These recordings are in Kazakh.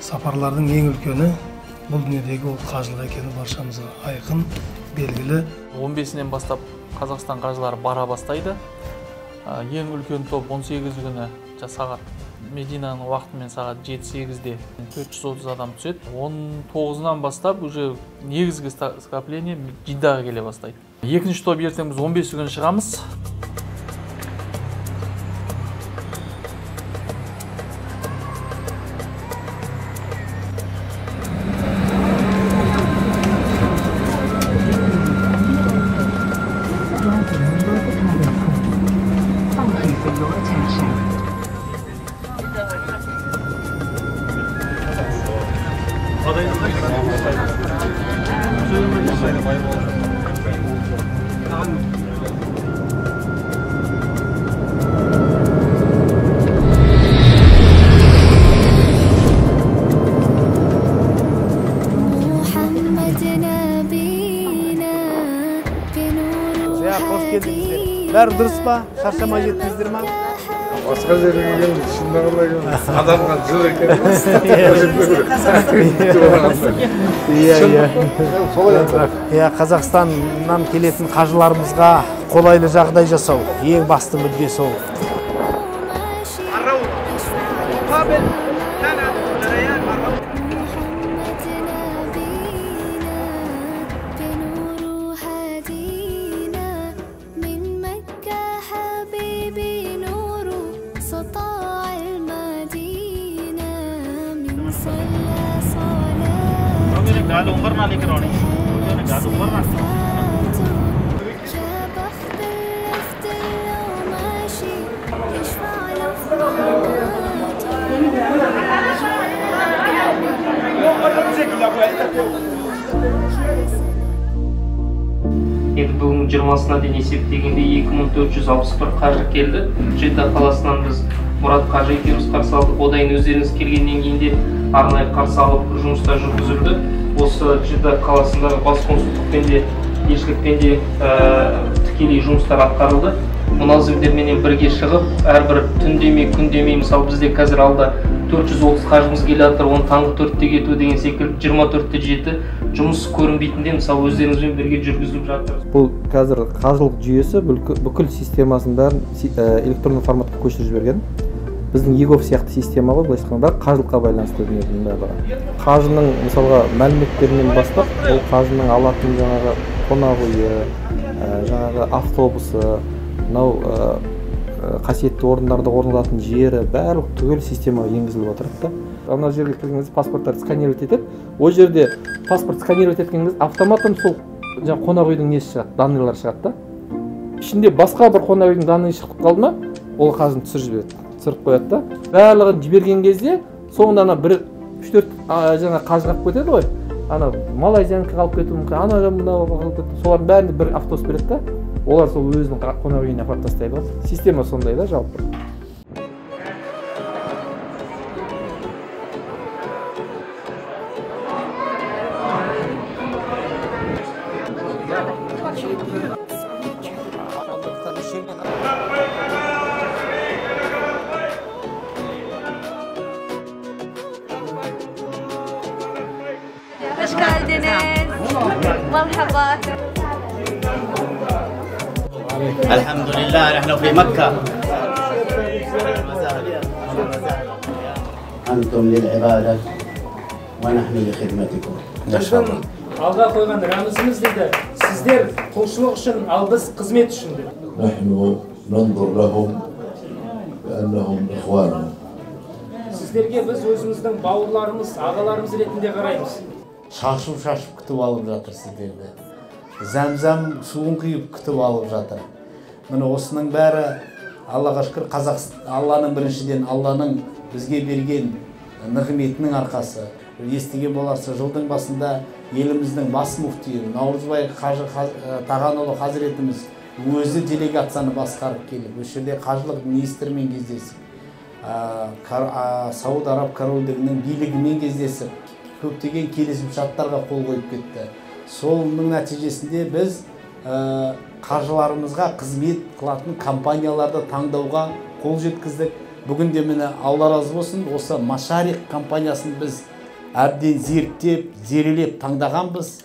Сапарлардың ең үлкені бұл дүниедегі ол қажылық екені баршамызға айқын, белгілі. 15-інен бастап Қазақстан қажылары бара бастайды. Ең үлкен топ 18 күні сағат Мединаның уақытымен сағат 7-8-де 430 адам түседі. 19-нан бастап уже негізгі скопление Жиддаға келе бастайды. Екінші топ ертең біз 15 күні шығамыз. Бәрі дұрыс па? Шаршамай жеттіңіздер ма? Басқа жерге келген шындығында адамға жыр екен. Иә, Қазақстаннан келетін қажыларымызға қолайлы жағдай жасау ең басты мүдде сол. Енді бүгін 20-сына дейін есептегенде 2461 қажы келді. Жидда қаласынан біз Мұрат қажы екеуміз қарсы алдық. Одан кейін өздеріңіз келгеннен кейін де арнайы қарсы алып жұмыстар жүргізілді. Осы Жидда қаласындағы бас консулдықпен де, елшілікпен де тікелей жұмыстар атқарылды. Мұназимдерменен бірге шығып, әрбір түн демей, күн демей, мысалы бізде қазір алда 430 қажымыз келе жатыр, оны таңғы 4-те кету деген секілді 24-те 7 жұмыс көрінбейтінде, мысалы өздеріңізбен бірге жүргізіліп жатыр. Бұл қазір қажылық жүйесі бүкіл системасын бәрін электронды форматқа көшіріп жіберген. Біздің егов сияқты система ғой, былайша айтқанда, бірақ қажылыққа байланысты дүниенің барлығы. Қажының мысалға мәліметтерінен бастап, ол қажының алатын жаңағы қонақ үйі, жаңағы автобусы, мынау қасиетті орындарда орналатын жері, барлық түгел системаға енгізіліп отырады да. Ана жерге кірген кезде паспорттарды сканировать етеді. Ол жерде паспорт сканировать еткен кезде автоматом сол жаңағы қонақ үйдің несі шығады, данныйлар шығады да. Ішінде басқа бір қонақ үйдің данныйы шығып қалды ма, ол қажыны түсіріп жібереді, түсіріп қояды да. Барлығын жіберген кезде соңында ана бір 3-4 жаңа қажы қалып кетеді ғой. Ана Малайзиянікі қалып кетуі мүмкін, ана мынау қалып кетуі, солардың бәріне бір автобус береді да. Олар сол өзінің қонақ үйіне апарып тастайды ғой. Система сондай да жалпы. Hoş geldiniz. Merhaba. الحمد لله نحن في مكة. أنتم للعبادة ونحن لخدمتكم. Біздің алға қойған рәмізіміз дейді, сіздер құлшылық үшін, ал біз қызмет үшін деп. نحن ننظر لهم بأنهم إخواننا. Сіздерге біз өзіміздің бауырларымыз, ағаларымыз ретінде қараймыз. Шашып-шашып күтіп алып жатыр сіздерді. Зәмзәм суын құйып күтіп алып жатыр. Міне осының бәрі Аллаға шүкір, Алланың біріншіден, Алланың бізге берген нығметінің арқасы. Естіген боларсыз, жылдың басында еліміздің бас муфтиі Наурызбай қажы Тағанұлы хазіретіміз өзі делегацияны басқарып келіп, осы жерде қажылық министрімен кездесіп, Сауд Араб корольдігінің билігімен кездесіп, көптеген келісімшарттарға қол қойып кетті. Соның нәтижесінде біз қаржыларымызға қызмет қылатын компанияларды таңдауға қол жеткіздік. Бүгін де міне Алла разы болсын, осы Машарик компаниясын біз Әбден зерттеп, зерелеп таңдағанбыз.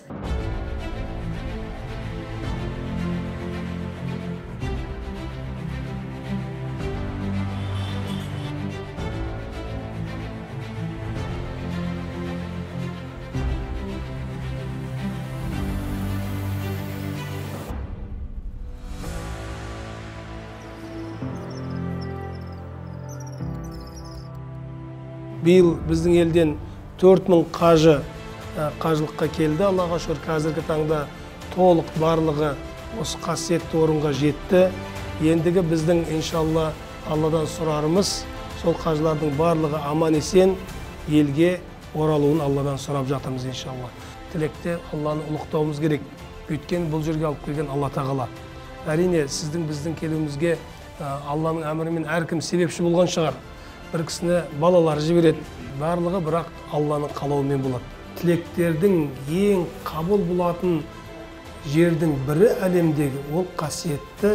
Биыл біздің елден 4000 қажы қажылыққа келді. Аллаға шүкір, қазіргі таңда толық барлығы осы қасиетті орынға жетті. Ендігі біздің иншалла Алладан сұрарымыз, сол қажылардың барлығы аман есен елге оралуын Алладан сұрап жатырмыз иншалла. Тілекте Алланы ұлықтауымыз керек. Өйткені бұл жерге алып келген Алла Тағала. Әрине, сіздің біздің келуімізге Алланың әмірімен әркім себепші болған шығар. Бір кісіні балалар жібереді, барлығы бірақ Алланың қалауымен болады. Тілектердің ең қабыл болатын жердің бірі әлемдегі ол қасиетті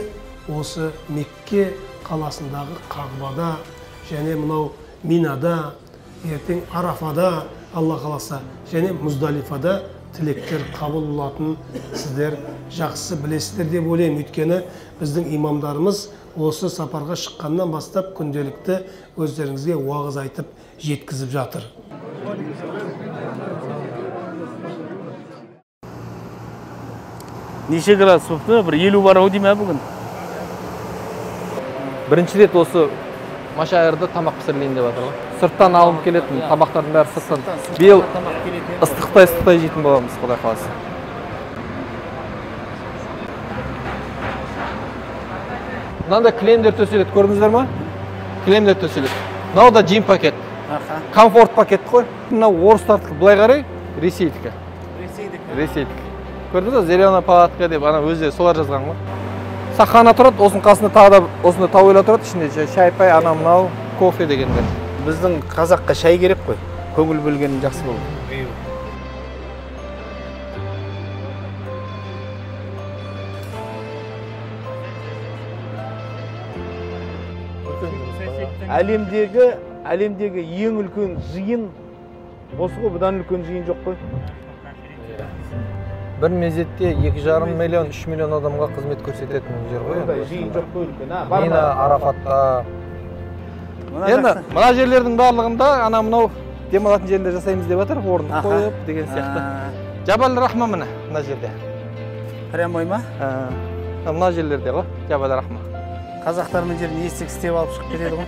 осы Мекке қаласындағы Қағбада және мынау Минада, ертең Арафада, Алла қаласа, және Муздалифада тілектер қабыл болатын сіздер жақсы білесіздер деп ойлаймын. Өйткені біздің имамдарымыз осы сапарға шыққаннан бастап күнделікті өздеріңізге уағыз айтып жеткізіп жатыр. Неше градус болыпты? Бір 50 бар ау деймін бүгін. Бірінші рет осы Машайырда тамақ пісірілейін деп жатыр ғой. Сырттан алынып келетін тамақтардың бәрі сырттан. Биыл ыстықтай жейтін боламыз, Құдай қаласа. Мынандай кілемдер төселеді, көрдіңіздер ма? Кілемдер төселеді. Мынау да жим пакет. Комфорт пакет қой. Мынау орыстардікі былай қарай, ресейдікі. Ресейдікі. Көрдіңіз ба? Зелена палатка деп ана өздері солар жазған ғой. Сахана тұрады, осының қасында тағы да осындай тауела тұрады, ішінде шай пай, ана мынау, кофе дегендер. Біздің қазаққа шай керек қой. Көңіл бөлгенің жақсы болды. Әлемдегі ең үлкен жиын осы ғой, бұдан үлкен жиын жоқ қой. Бір мезетте 2,5 миллион, 3 миллион адамға қызмет көрсететін жер ғой. Жиын жоқ қой үлкен. Мина, Арафатта. Енді мына жерлердің барлығында ана мынау демалатын жерлер жасаймыз деп жатыр, орын қойып деген сияқты. Жабал Рахма міне мына жерде. Прямой ма? Мына жерлерде ғой, Жабал Рахма. Қазақтар мына жерін есік істеп алып шығып кетеді ғой.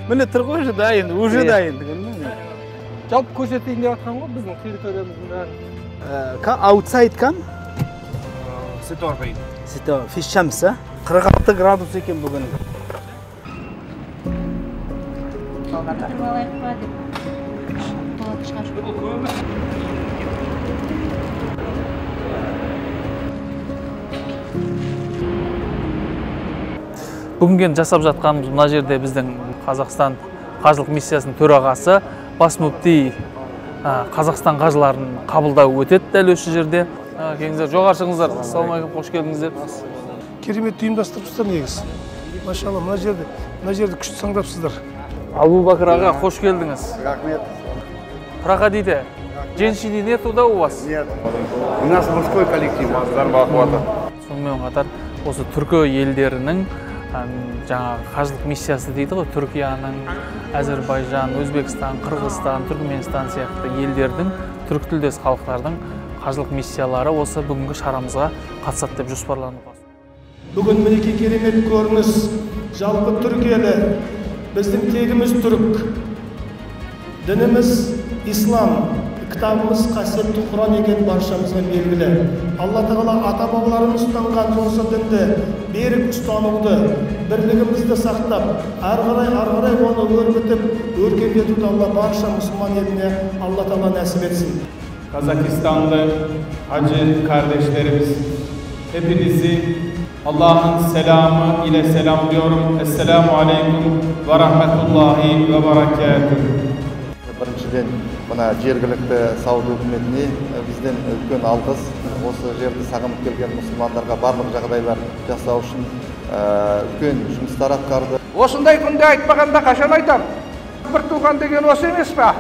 Міне тұр ғой, уже дайын, уже дайын. Жалпы көрсетейін деп жатқан ғой біздің территориямыздың бәрін. Outside кам? 46. في الشمس 46 градус екен бүгін. Бүгінгі жасап жатқанымыз мына жерде біздің Қазақстан қажылық миссиясының төрағасы бас мүфти Қазақстан қажыларын қабылдау өтеді дәл осы жерде. Келіңіздер, жоғары шығыңыздар. Ассалаумағалейкум, қош келдіңіздер. Керемет ұйымдастырыпсыздар негізі. Машалла, мына жерді күшті таңдапсыздар. Абу Бакыр аға, қош келдіңіз. Рахмет. Проходите. Женщины нету, да, у вас? Нет. У нас мужской коллектив. Сонымен қатар осы түркі елдерінің жаңағы қажылық миссиясы дейді ғой, Түркияның, Әзербайжан, Өзбекстан, Қырғызстан, Түркменстан сияқты елдердің, түркі тілдес халықтардың қажылық миссиялары осы бүгінгі шарамызға қатысады деп жоспарланып. Бүгін мінекей керемет көрініс. Жалпы түрік елі, біздің тегіміз түрік, дініміз ислам, кітабымыз қасиетті Құран екені баршамызға белгілі. Алла Тағала ата-бабаларымыз ұстанған осы дінді берік ұстануды, бірлігімізді сақтап, ары қарай оны өрбітіп, өркендетуді Алла барша мұсылман еліне Алла Тағала нәсіп етсін. Kazakistanlı hacı kardeşlerimiz, hepinizi Allah'ın selamı ile selamlıyorum. Esselamu aleyküm ve rahmetullahi ve berekatuhu. Біріншіден, мына жергілікті Сауд үкіметіне бізден үлкен алғыс. Осы жерді сағынып келген мұсылмандарға барлық жағдайлар жасау үшін үлкен жұмыстар атқарды. Осындай күнде айтпағанда қашан айтам? Бір туған деген осы емес па?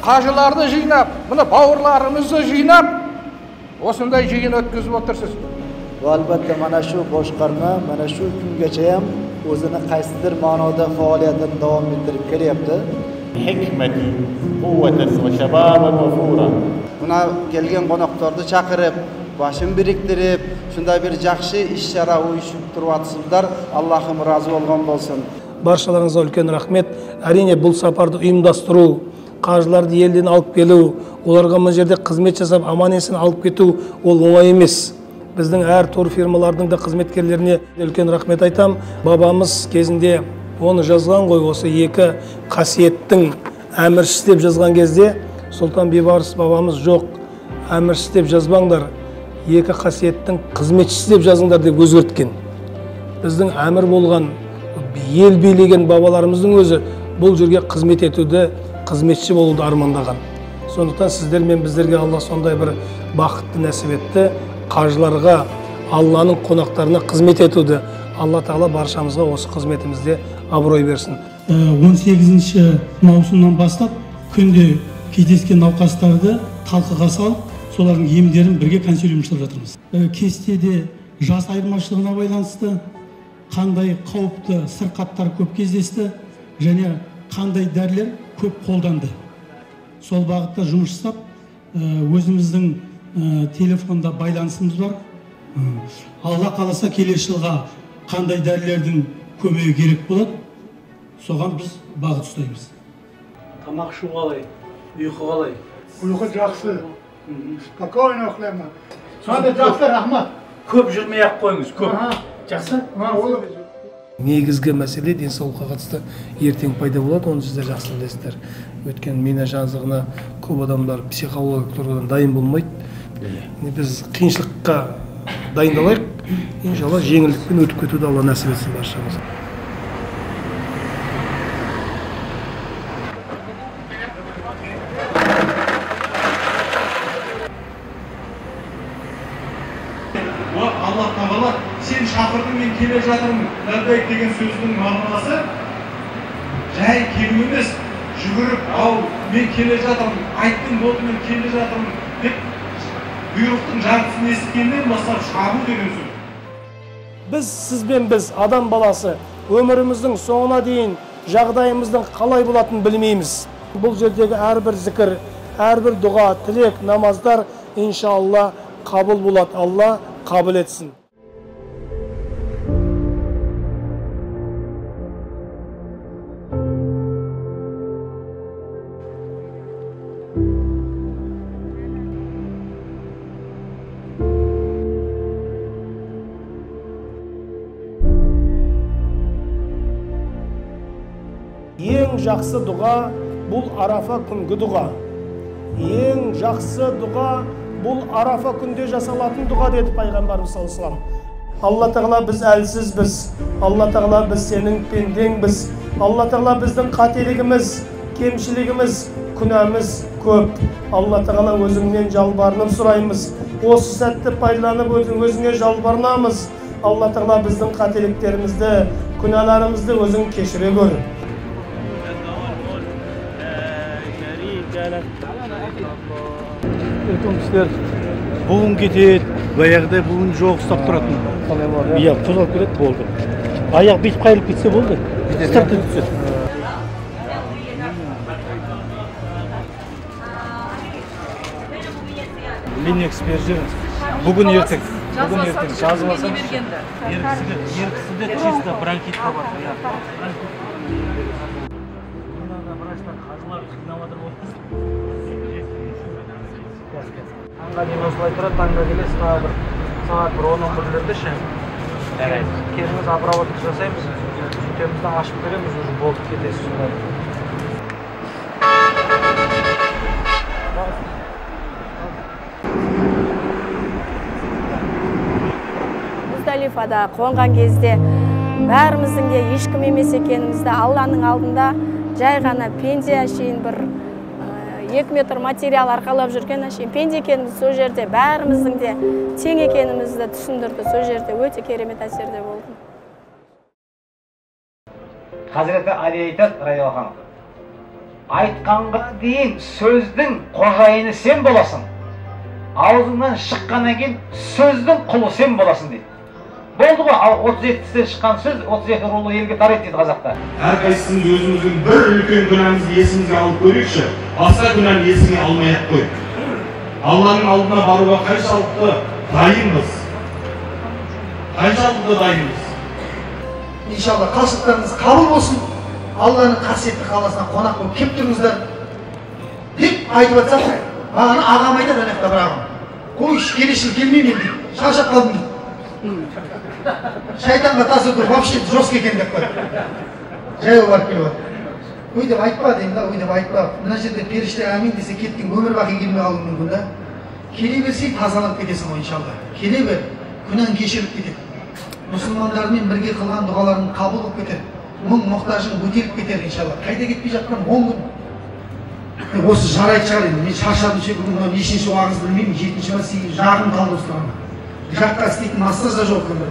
қажыларды жинап, мына бауырларымызды жинап, осындай жиын өткізіп отырсыз. Va albatta mana shu boshqarma mana shu kungacha ham o'zini qaysidir ma'noda faoliyatini davom ettirib kelyapti. Hikmati quvvatan va shababan va fura. Mына келген конокторду чакырып, башын бириктирип, ушундай бир жакшы иш-чара уюштуруп атасыздар. Аллахым ыраазы болгон болсун. Баршаларыңызға үлкен рахмет. Әрине, бұл сапарды ұйымдастыру, қажыларды елден алып келу, оларға мына жерде қызмет жасап, аман-есен алып кету ол оңай емес. Біздің әр тур фирмалардың да қызметкерлеріне үлкен рахмет айтам. Бабамыз кезінде оны жазған ғой, осы екі қасиеттің әміршісі деп жазған кезде Сұлтан Бейбарыс бабамыз жоқ, әміршісі деп жазбаңдар, екі қасиеттің қызметшісі деп жазыңдар деп өзгерткен. Біздің әмір болған, ел билеген бабаларымыздың өзі бұл жерге қызмет етуді, қызметші болуды армандаған. Сондықтан сіздер мен біздерге Алла сондай бір бақытты нәсіп етті. Қажыларға, Алланың қонақтарына қызмет етуді Алла Тағала баршамызға осы қызметімізде абырой берсін. 18 маусымнан бастап күнде кездескен науқастарды талқыға салып, солардың емдерін бірге консилиум жасап жатырмыз. Кестеде жас айырмашылығына байланысты қандай қауіпті сырқаттар көп кездесті және қандай дәрілер көп қолданды. Сол бағытта жұмыс жасап, өзіміздің телефонда байланысымыз бар. Алла қаласа келесі жылға қандай дәрілердің көмегі керек болады, соған біз бағыт ұстаймыз. Тамақ ішу қалай? Ұйқы қалай? Ұйқы жақсы. Спокойно ұйықтаймын. Сонда жақсы, рахмат. Көп жүрмей-ақ қойыңыз, көп. Жақсы? Негізгі мәселе денсаулыққа қатысты ертең пайда болады, оны сіздер жақсы білесіздер. Өйткені мина жазығына көп адамдар психологиялық тұрғыдан дайын болмайды. Біз қиыншылыққа дайындалайық, иншалла жеңілдікпен өтіп кетуді Алла нәсіп етсін баршамызға. Алла Тағала сен шақырдың, мен келе жатырмын, ләббәйк деген сөздің мағынасы жай келу емес, жүгіріп, ау, мен келе жатырмын, айттың болды, мен келе жатырмын деп бұйрықтың жартысын естігеннен бастап шабу деген сөз. Біз сізбен біз, адам баласы, өміріміздің соңына дейін жағдайымыздың қалай болатынын білмейміз. Бұл жердегі әрбір зікір, әрбір дұға, тілек, намаздар иншалла қабыл болады. Алла қабыл етсін. Ең жақсы дұға бұл Арафа күнгі дұға. Ең жақсы дұға бұл Арафа күнде жасалатын дұға деді пайғамбарымыз саллаллаху алейхи вассалам. Алла Тағала біз әлсізбіз, Алла Тағала біз сенің пендеңбіз, Алла Тағала біздің қателігіміз, кемшілігіміз, күнәміз көп. Алла Тағала өзіңнен жалбарынып сұраймыз. Осы сәтті пайдаланып өзіңе жалбарынамыз. Алла Тағала біздің қателіктерімізді, күнәларымызды өзің кешіре көр. Үлкен кісілер буын кетеді, баяғыдай буын жоқ ұстап тұратын. Иә, қозғалып кетеді, болды. Аяқ бүйтіп қайырылып кетсе болды, сырты түседі. Линекс беріп жіберіңіз. Бүгін ертең, бүгін ертең жазып алсаңыз. Ер кісіде чисто бронхит бар. Врачтар, қажылар қинап жатыр ғой. Таңға дейін осылай тұрады, таңға келесіз, тағы бір сағат бір 10-11-лерде ше. Келіңіз, обработка жасаймыз, сөйтеміз де ашып береміз, уже болды, кетесіз сонда. Муздалифада қонған кезде бәріміздің де ешкім емес екенімізді Алланың алдында жай ғана пенде әшейін бір 2 метр материал арқалап жүрген әшейін пенде екенімізді сол жерде бәріміздің де тең екенімізді түсіндірді. Сол жерде өте керемет әсерде болдым. Хазіреті Али айтады, радиаллаху анху, Айтқанға дейін сөздің қожайыны сен боласың. Аузыңнан шыққаннан кейін сөздің құлы сен боласың дейді. Болды ғой, ал 32-сінен шыққан сөз 32 рулы елге тарайды дейді қазақта. Әрқайсымыз өзіміздің бір үлкен күнәмізді есімізге алып көрейікші, басқа күнәні есіңе алмай ақ қой. Алланың алдына баруға қаншалықты дайынбыз? Қаншалықты дайынбыз? Иншалла қажылықтарыңыз қабыл болсын. Алланың қасиетті қаласына қонақ болып келіп тұрыңыздар деп айтып жатсам, маған ағам айтады, ана жақта бір ағам. Қойшы, келесі жылы келмеймін дейді, шаршап қалдым дейді. Шайтанға тас өтіп, вообще жестко екен деп қойды. Жаяу барып келіп жатыр. Өй деп айтпа деймін да, өй деп айтпа. Мына жерде періште әмин десе кеткен өмір бақи келмей қалуы мүмкін да. Келе берсең тазаланып кетесің ғой иншалла. Келе бер, күнәң кешіріліп кетеді. Мұсылмандармен бірге қылған дұғаларың қабыл болып кетеді. Мұң мұқтажың өтеліп кетер иншалла. Қайда кетпей жатқан 10 күн. Осы жарайды шығар енді. Мен шаршадым ше, бүгін мынау нешінші уағыз білмеймін, 7-ші ма, 8-ші жағым қалды осыған. Жаққа істейтін массаж да жоқ өмір.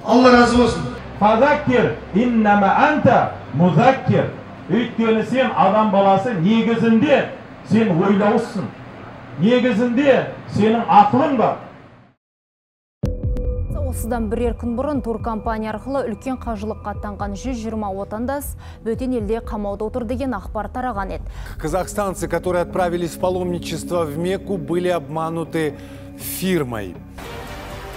Алла разы болсын. Фазаккир иннама анта музаккир. Өйткені сен адам баласы, негізінде сен ойлаушысың. Негізінде сенің ақылың бар. Осыдан бірер күн бұрын туркомпания арқылы үлкен қажылыққа аттанған 120 отандас бөтен елде қамауда отыр деген ақпар тараған еді. Казахстанцы, которые отправились в паломничество в Мекку, были обмануты фирмой.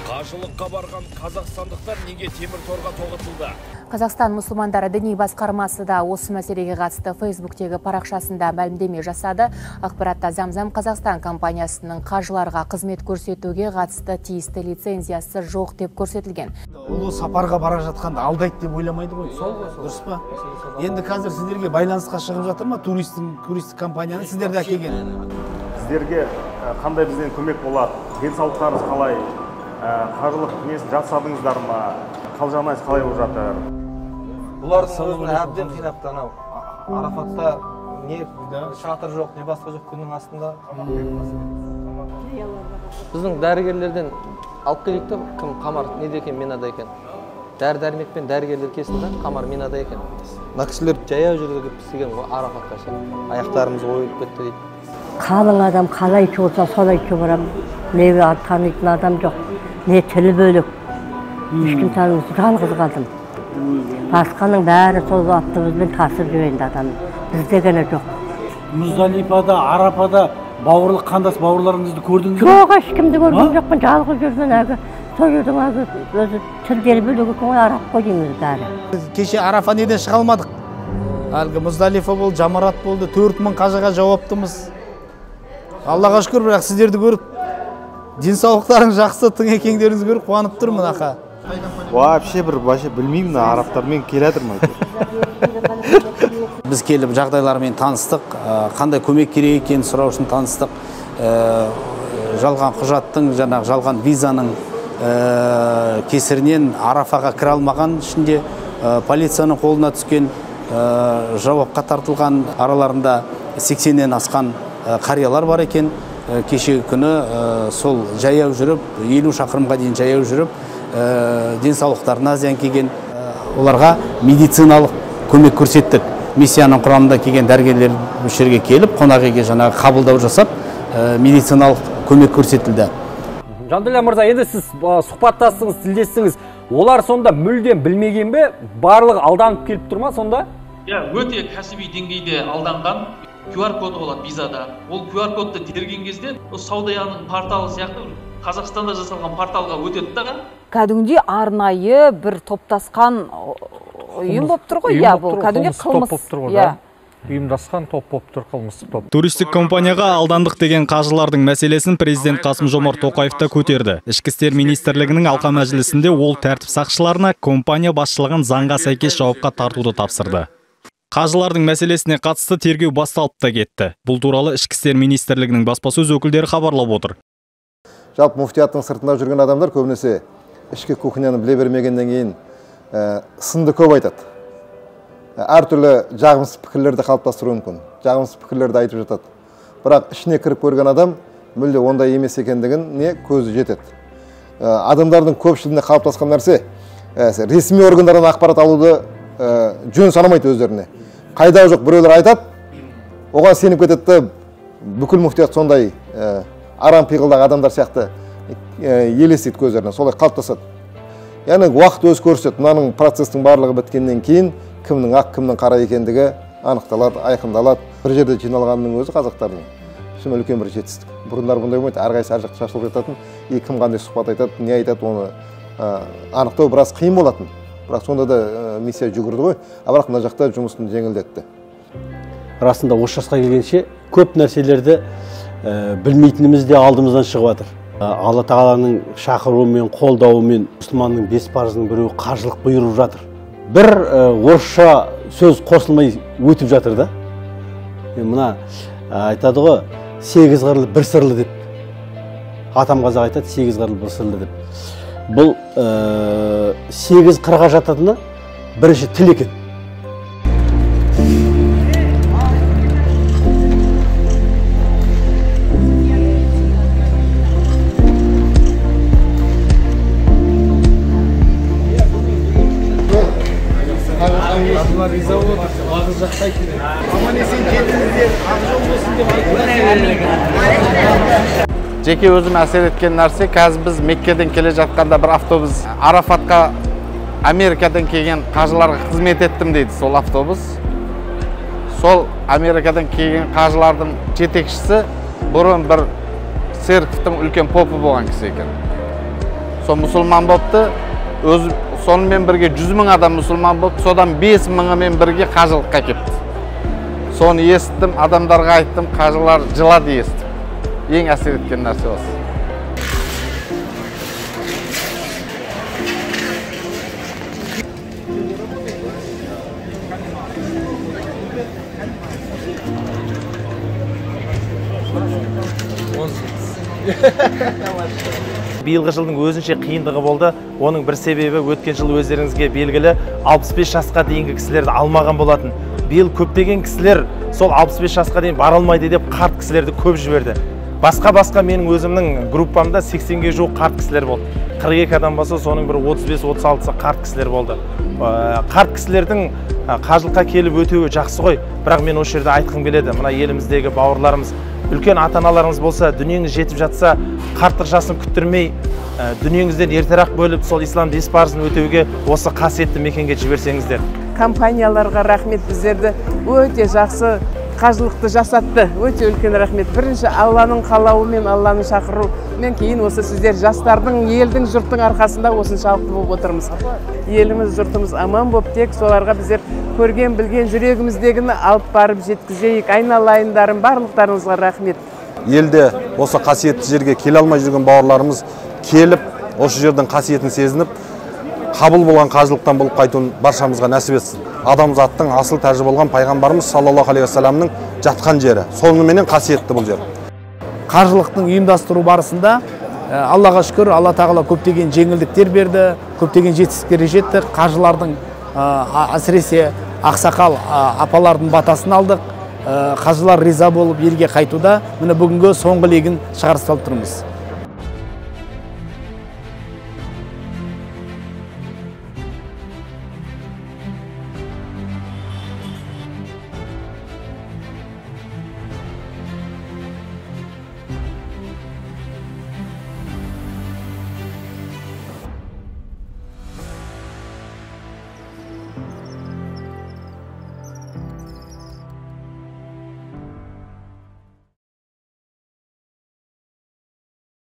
Қажылыққа барған қазақстандықтар неге темір торға тоғытылды? Қазақстан мұсылмандары діни басқармасы да осы мәселеге қатысты Фейсбуктегі парақшасында мәлімдеме жасады. Ақпаратта Замзам Қазақстан компаниясының қажыларға қызмет көрсетуге қатысты тиісті лицензиясы жоқ деп көрсетілген. Ұлы сапарға бара жатқанда алдайды деп ойламайды ғой. Сол ғой, дұрыс па? Енді қазір сіздерге байланысқа шығып жатыр ма туристік компанияны сіздерді әкелген? Сіздерге қандай бізден көмек болады? Денсаулықтарыңыз қалай? Қажылық несін жасадыңыздар ма? Қал-жағдайыңыз қалай болып жатыр? Бұлардың өзін әбден қинапты анау. Арафатта не шатыр жоқ, не басқа жоқ, күннің астында. Біздің дәрігерлерден алып келейік те, кім Қамар неде екен, Минада екен. Дәрі-дәрмекпен дәрігерлер келсін да, Қамар Минада екен. Мына кісілер жаяу жүріп істеген ғой Арафатқа ше. Аяқтарымыз ойылып кетті дейді. Қалың адам қалай болса солай барамын. Не танитын адам жоқ, не тілі бөлек. Ешкім танымайды, жалғыз қалдым. Басқаның бәрі сол автобуспен тасып жүр енді адам. Бізде ғана жоқ. Мұздалипада, Арапада бауырлық қандас бауырларыңызды көрдіңіз бе? Жоқ, ешкімді көрген жоқпын, жалғыз жүрмін әлгі. Сол жердің әлгі өзі тілдері бөлек екен ғой, араб қой дейміз бәрі. Кеше Арафа неден шыға алмадық. Әлгі Мұздалифа болды, Жамарат болды, 4000 қажыға жауаптымыз. Аллаға шүкір, бірақ сіздерді көріп, денсаулықтарың жақсы, тың екендеріңізді көріп қуанып тұрмын ақа. Вообще бір вообще білмеймін, арабтармен келе жатырмын. Біз келіп жағдайлармен таныстық, қандай көмек керек екенін сұрау үшін таныстық. Жалған құжаттың, жаңағы жалған визаның кесірінен Арафаға кіре алмаған, ішінде полицияның қолына түскен, жауапқа тартылған, араларында 80-нен асқан қариялар бар екен. Кешегі күні сол жаяу жүріп, 50 шақырымға дейін жаяу жүріп, денсаулықтарына зиян келген, оларға медициналық көмек көрсеттік. Миссияның құрамында келген дәрігерлер осы жерге келіп, қонақ үйге жаңағы қабылдау жасап, медициналық көмек көрсетілді. Жанділдә мырза, енді сіз сұхбаттастыңыз, тілдестіңіз. Олар сонда мүлдем білмеген бе? Барлығы алданып келіп тұр ма сонда? Иә, өте кәсіби деңгейде алданған. QR коды болады визада. Ол QR кодты терген кезде Саудияның порталы сияқты Қазақстанда жасалған порталға өтеді да. Кәдімгідей арнайы бір топтасқан ұйым болып тұр ғой, иә, бұл кәдімгідей қылмыс. Иә. Ұйымдасқан топ болып тұр, қылмыстық топ. Туристік компанияға алдандық деген қажылардың мәселесін президент Қасым-Жомарт Тоқаев та көтерді. Ішкі істер министрлігінің алқа мәжілісінде ол тәртіп сақшыларына компания басшылығын заңға сәйкес жауапқа тартуды тапсырды. Қажылардың мәселесіне қатысты тергеу басталып та кетті. Бұл туралы Ішкі істер министрлігінің баспасөз өкілдері хабарлап отыр. Жалпы муфтияттың сыртында жүрген адамдар көбінесе ішкі кухняны біле бермегеннен кейін сынды көп айтады. Әртүрлі жағымсыз пікірлерді қалыптастыруы мүмкін. Жағымсыз пікірлерді айтып жатады. Бірақ ішіне кіріп көрген адам мүлде ондай емес екендігіне көзі жетеді. Адамдардың көпшілігіне қалыптасқан нәрсе ресми органдардан ақпарат алуды жөн санамайды өздеріне. Қайда жоқ біреулер айтады, Оған сеніп кетеді де, бүкіл муфтият сондай арам пиғылдағы адамдар сияқты елестейді көздеріне, солай қалыптасады. Яғни уақыт өз көрсетеді. Мынаның процестің барлығы біткеннен кейін кімнің ақ, кімнің қара екендігі анықталады, айқындалады. Бір жерде жиналғанның өзі қазақтардың шын үлкен бір жетістік. Бұрындар бұндай болмайды, әрқайсысы әр жақта шашылып жататын, и кім қандай сұхбат айтады, не айтады, оны анықтау біраз қиын болатын. Бірақ сонда да миссия жүгірді ғой, а бірақ мына жақта жұмысын жеңілдетті. Расында осы жасқа келгенше көп нәрселерді білмейтініміз де алдымыздан шығып жатыр. Алла тағаланың шақыруымен, қолдауымен мұсылманның 5 парызының біреуі қажылық бұйырып жатыр. Бір орысша сөз қосылмай өтіп жатыр да. Мына айтады ғой, 8 қырлы бір сырлы деп. Атам қазақ айтады, 8 қырлы бір сырлы деп. Бұл 8 қырға жататыны бірінші тіл екен. Жеке өзім әсер еткен нәрсе, қазір біз Меккеден келе жатқанда бір автобус Арафатқа Америкадан келген қажыларға қызмет еттім дейді сол автобус. Сол Америкадан келген қажылардың жетекшісі бұрын бір церковьтің үлкен попы болған кісі екен. Сол мұсылман болыпты, өзі сонымен бірге 100 мың адам мұсылман болыпты, содан 5 мыңымен бірге қажылыққа кетті. Соны естідім, адамдарға айттым, қажылар жылады естіп. Ең әсер еткен нәрсе осы. Биылғы жылдың өзінше қиындығы болды. Оның бір себебі өткен жыл өздеріңізге белгілі 65 жасқа дейінгі кісілерді алмаған болатын. Биыл көптеген кісілер сол 65 жасқа дейін бара алмайды деп қарт кісілерді көп жіберді. Басқа менің өзімнің группамда 80-ге жуық қарт кісілер болды. 42 адам болса, соның бір 35-36-сы қарт кісілер болды. Қарт кісілердің қажылыққа келіп өтуі жақсы ғой, бірақ мен осы жерде айтқым келеді. Мына еліміздегі бауырларымыз, үлкен ата-аналарыңыз болса, дүниеңіз жетіп жатса, қарттық жасын күттірмей, дүниеңізден ертерек бөліп, сол ислам 5 парызын өтеуге осы қасиетті мекенге жіберсеңіздер. Компанияларға рахмет, біздерді өте жақсы қажылықты жасатты. Өте үлкен рахмет. Бірінші Алланың қалауымен, Алланың шақыруымен, кейін осы сіздер жастардың, елдің, жұрттың арқасында осыншалықты болып отырмыз. Еліміз, жұртымыз аман болып, тек соларға біздер көрген, білген жүрегіміздегіні алып барып жеткізейік. Айналайындарым, барлықтарыңызға рахмет. Елде осы қасиетті жерге келе алмай жүрген бауырларымыз келіп, осы жердің қасиетін сезініп, қабыл болған қажылықтан болып қайтуын баршамызға нәсіп етсін. Адамзаттың асыл тәжі болған пайғамбарымыз саллаллаху алейхи уассаламның жатқан жері. Соныменен қасиетті бұл жер. Қажылықтың ұйымдастыру барысында Аллаға шүкір, Алла тағала көптеген жеңілдіктер берді, көптеген жетістіктерге жетті. Қажылардың әсіресе ақсақал апалардың батасын алдық. Қажылар риза болып елге қайтуда. Міне бүгінгі соңғы легін шығарып салып тұрмыз.